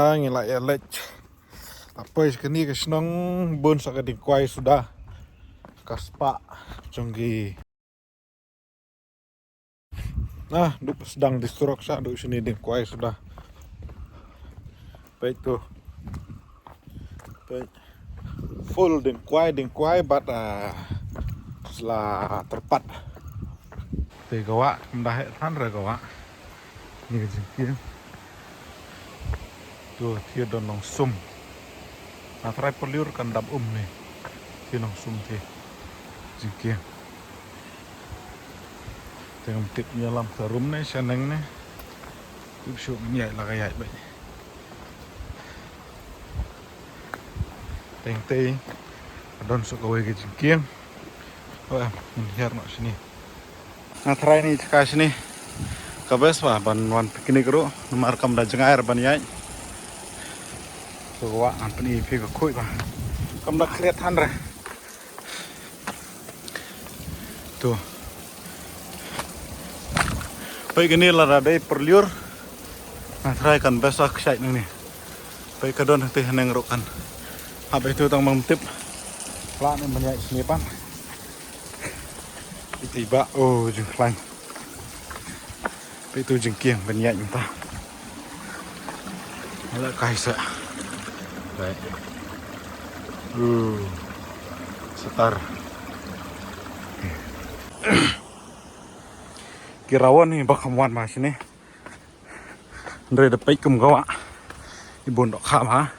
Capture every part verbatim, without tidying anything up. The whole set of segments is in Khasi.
Ah, ngi la ïa leit. La poi sha kane ka shnong bun sa ka dieng kwai suda. Ka spah jong ki. Ah, duk sdang distrok sa duk shini dieng kwai suda. Peit tu. Peit. Full dieng kwai, dieng kwai bad, ah, sla tyrpad. Te ka wah, ym da heh than re ka wah. Ni ka jingkieng. Tu, thie don nongsum. Nga trai pyrliur kan dap um ni. Thie nongsum thie. Jingkieng. Te ngam tip ïalam ka rum ne, shaneng ne. Tip shu ngi ïaid la ka ïaid beit. Teng tei. Don suk kawei ka jingkieng. Oh, em, ngin hiar noh shini. Nga trai ni ka shini. Ka best ba ban wan picnic ruh. Namar kam da jngai ban ïaid. Ka wah ngan pyni phi ka khuid ba. Kam da khlieh than re. Tu. Peit kane lada dei pyrliur. Nga trai kan best ba kshaid nangne. Peit ka don hangtei haneng ruh kan. Hap ïa tu tang bym tip. Lah ne ban ïaid shini pat. Iti ba, oh, jingkhlaiñ. Peit tu jingkieng ban ïaid mynta. Hala kai sa. Baik. Uh. Setar. Ki rawon ni ba kham wan ba shini. Hynrei da peit kum ka wah. I bun dohkha ba.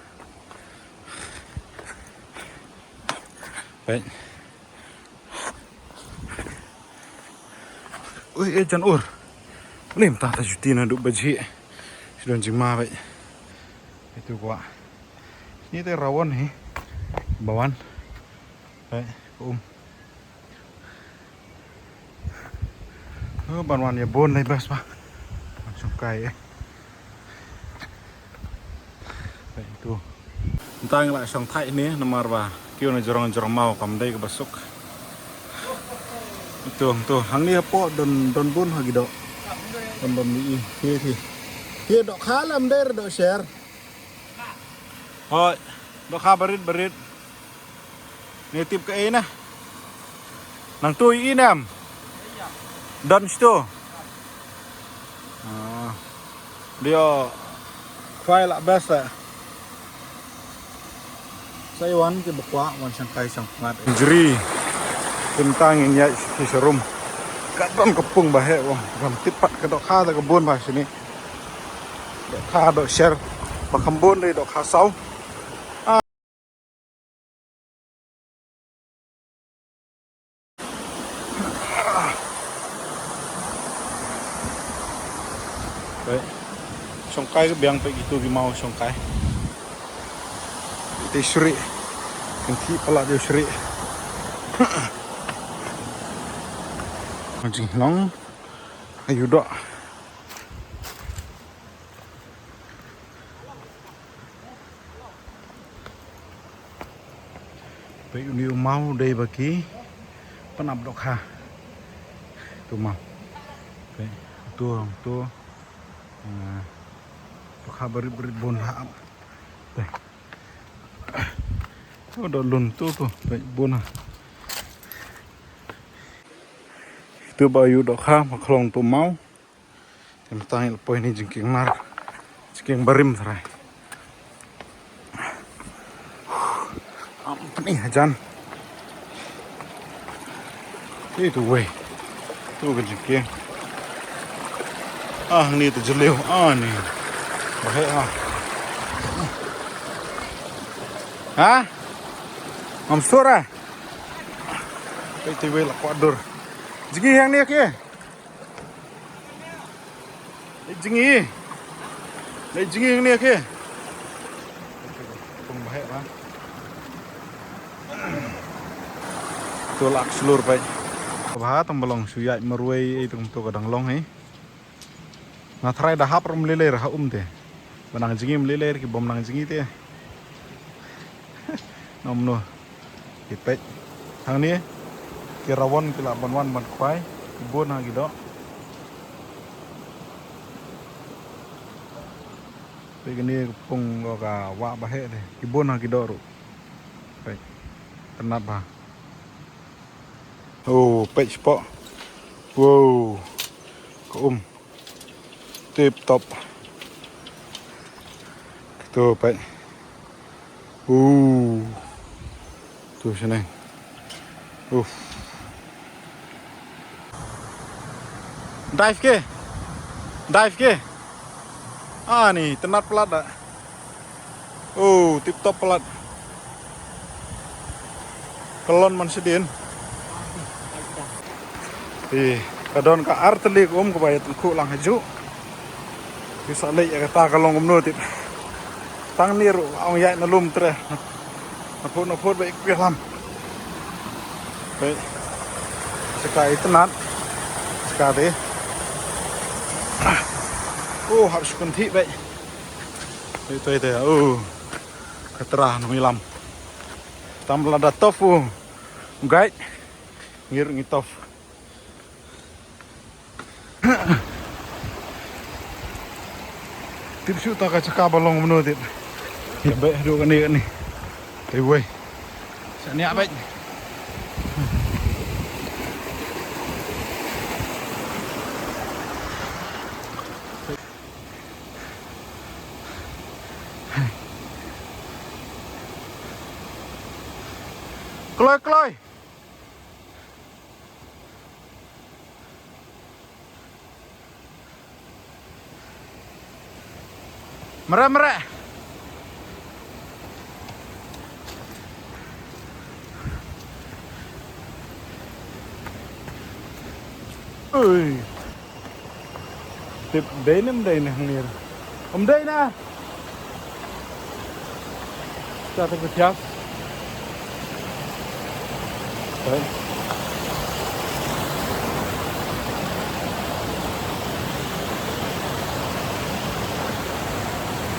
Peit. Ui, eh, jan ur. Lim ta ta juti na duk baji. Shi don jingma beit. Itu kwa. Ni te rawon hi. Bawan. Beit, um. Oh, ban wan ïa bun lai bas ba. Shong kai eh. Peit tu. Mynta ngi la shong thait ne namar ba kiew na jrong jrong maw kam dei kaba suk. Tu tu hangne hapoh don don bun ha ki doh. Don don ni hi hi. Hi dohkha lam dei doh sher. Hoi, dohkha barit barit. Ngi tip kaei na. Nangtu ïa i ne em. Don shatu. Ah. Dio. Khwai la best eh. Sa i wan kiba kwah wan shangkai shangpngat. Jri. Kumta ngin ïaid sha ki sharum. Ka don ka pung ba heh wan. Ngam tip pat ka dohkha da ka bun ba shini. Dohkha dohsher. Ba kham bun dei dohkha saw. Peit. Shongkai ka biang peit kitu ki maw shongkai. Te shri. Kan thi pala de shri. Jing long. Ayu doh. Peit uni u maw dei ba ki pynap dohkha. Tu maw. Peit tu tu. Ah, dohkha barit barit bun ha ap. Peit. Tu doh lun tu tu. Peit bun ha. Tu ba yu dohkha ba khlong tu maw. Te mynta ngi la poi ni jingkieng nar. Jingkieng barim trai. Am pni hajan. Te tu wei. Tu ka jingkieng. Ah, ni tu jylliew. Ah, ni. Bahaya ah. Ha? Am sura. Te tu wei la kwah dur. Jingkieng ni ke. Leit jngi. Leit jngi hangne ke. Pung baheh ba. To lak slur pai. Ba tang ba long shu ïaid marwei ei tang to ka dang long hi. Nga tharai da hap rum lei lei ha um te. Ba nang jngi ym lei lei ki bym nang jngi te. Nom no. Ki peit. Hangne ki rawon ki lah ban wan ban khwai. Ki bun ha ki doh. Peit kane ka pung ka wah ba heh te. Ki bun ha ki doh ruh. Peit. Tynat bha. Oh, peit shapoh. Wow. Ka um. Tip top. To peit. Uh. To shaneng. Uff. Dive ke? Dive ke? Ah, ni, tynat palat da. Oh, tip top palat. Kyllon man shadien. Eh, ka don ka ar tylli ka um kaba ïatyngkhuh lang hajuh. Phi sa leit ïa kata ka long kumno tip. Tang ni ruh ong ïaid na lum tre. Na phut na phut ba ik lam. Beit. Sha ka itynnad. Sha ka te. Oh, hap shu kynthih beit. Beit, beit, beit. Oh. Ka tra nongïalam. Tam lada tough u guide. Ngi ruh ngi tough. Tip shuh ta ka jaka ba long kumno tip. Ïa beit haduh kane kane. Te wei. Sa niah beit. Kloi, kloi. Mreh, mreh. Ui. Tip dei ne ym dei ne hangne. Ym dei na. Sa te ka thiah. Peit.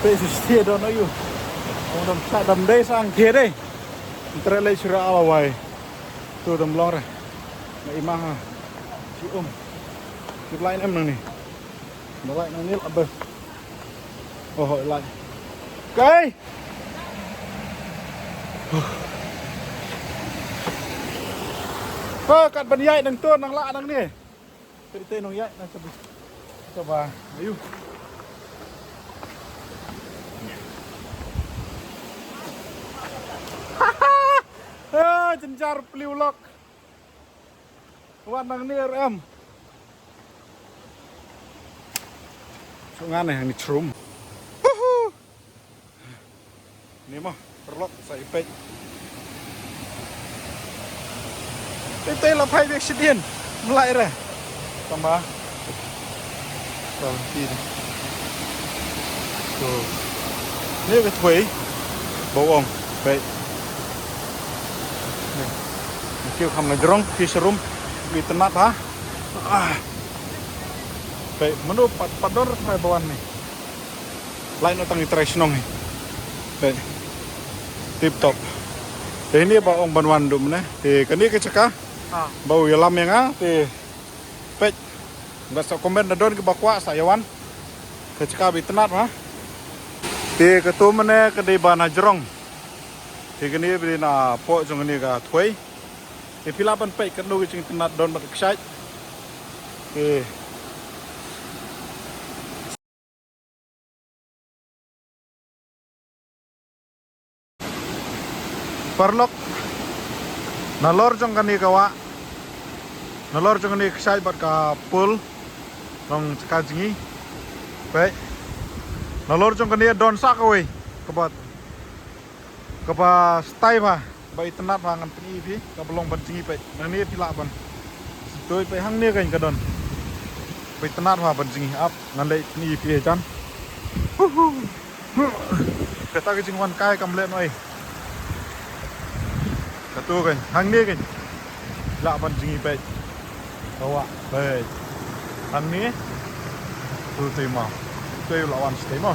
Peit sa shisha don aïu. Ong dam sa dam dei sa ang thiah dei. Ntre lei sura ala wai. Tu dam long re. Na ima ha. Shi um. Shi blai nem nang ni. Blai nang ni la bes. Oh, hoi lai. Kai. Ko kat ban ïaid nang tu nang la nang ni. Te te nang ïaid nang sabi. Coba. Ayu. Ah, jenjar peliu lok. Wan nang ni R M. Sungan eh ni chrum. Ni mo, paralok sa ipek. Ipek la phai bek sidien. Mlai re. Tamba. Sa ti. So. Ni ka thwei. Bawong. Pek. Ni. Ni kiew kham na jrong, ki sharum. Bi tynat ha. Ah. Pek. Manu pat pat dor phai bawan ni. Lai na tang i trai shnong hi. Te. Tip top. Te ni ba ong ban wan dum ne. Te kani ka jaka. Ah. Ba u ïalam ïa nga. Te. Pek. Nga sa comment na don ki ba kwah sa ïa wan. Ka jaka bi tnat ma. Te ka tu mane ka dei ba na jrong. Te kani bi na po jong kani ka thwei. Te phi lah ban pek ka nu ki jingtnat don bad ka kshaid. Te. Paralok. Nalor jong kane ka wah. Nalor jong kane ka kshaid bad ka pul. Long jaka jngi. Peit. Nalor jong kane don sa kawei. Kaba. Kaba stai ba. Ba itynnat ba ngan pyni phi, kaba long ban jngi peit. Nangne phi lah ban. Sitoi peit hangne kein ka don. Ba itynnat ba ban jngi ap, ngan leit pyni phi jan. Huhu. Kata ka jingwan kai kam leh noi. Katu kein, hangne kein. Lah ban jngi peit. Ka wah, peit. Hangne. Tu tu mo. Tu lah wan sitei mo.